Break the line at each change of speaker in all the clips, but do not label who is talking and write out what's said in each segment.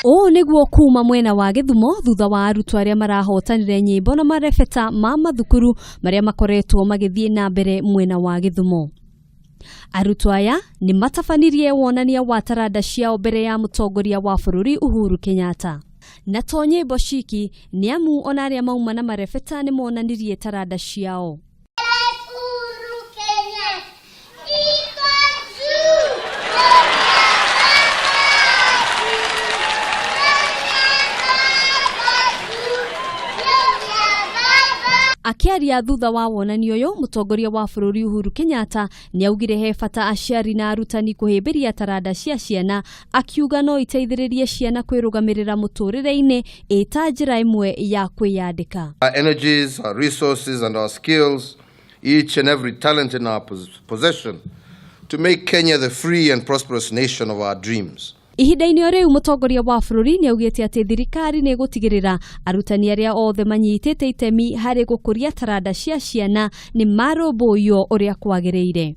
Ũũ nĩguo kuma mwena wa Gĩthumo thutha wa arutwo arĩa marahotanire nyĩmbo na marebeta ma mathukuru marĩa makoretwo magĩthiĩ na mbere mwena wa Gĩthumo. Arutwo aya nĩ matabanirie wonania wa taranda ciao mbere ya mũtongoria wa bũrũri Uhuru Kenyatta. Na to nyĩmbo ciki nĩ amu ona arĩa mauma na marebeta nĩ monanirie taranda ciao.
Uhuru Kenyatta iko juu. Baba juu. Baba juu. Baba.
Akĩaria thutha wa wonanio ũyũ, mũtongoria wa bũrũri Uhuru Kenyatta nĩ augire he bata aciari na arutani kũhĩmbĩria taranda cia ciana, akiuga no iteithĩrĩrie ciana kwĩrũgamĩrĩra mũtũrĩre-inĩ ĩta njĩra ĩmwe ya kwĩyandĩka.
Our energies, our resources, and our skills, each and every talent in our possession, to make Kenya the free and prosperous nation of our dreams.
Ihinda-inĩ o rĩu mũtongoria wa bũrũri nĩ augĩte atĩ thirikari nĩ ĩgũtigĩrĩra arutani arĩa othe manyitĩte itemi harĩ gũkũria taranda cia ciana nĩ marũmbũiyo ũrĩa kwagĩrĩire.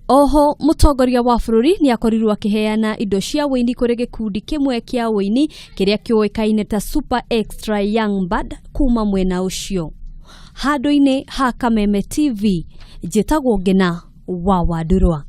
Oho mũtongoria wa bũrũri nĩ akorirwo akĩheana indo cia ũini kũrĩ gĩkundi kĩmwe kĩa ũini kĩrĩa kĩũĩkaine ta Super Extra Young Band kuma mwena ũcio. Handũ-inĩ ha Kameme TV, njĩtagwo Ngĩna wa Wandurwa.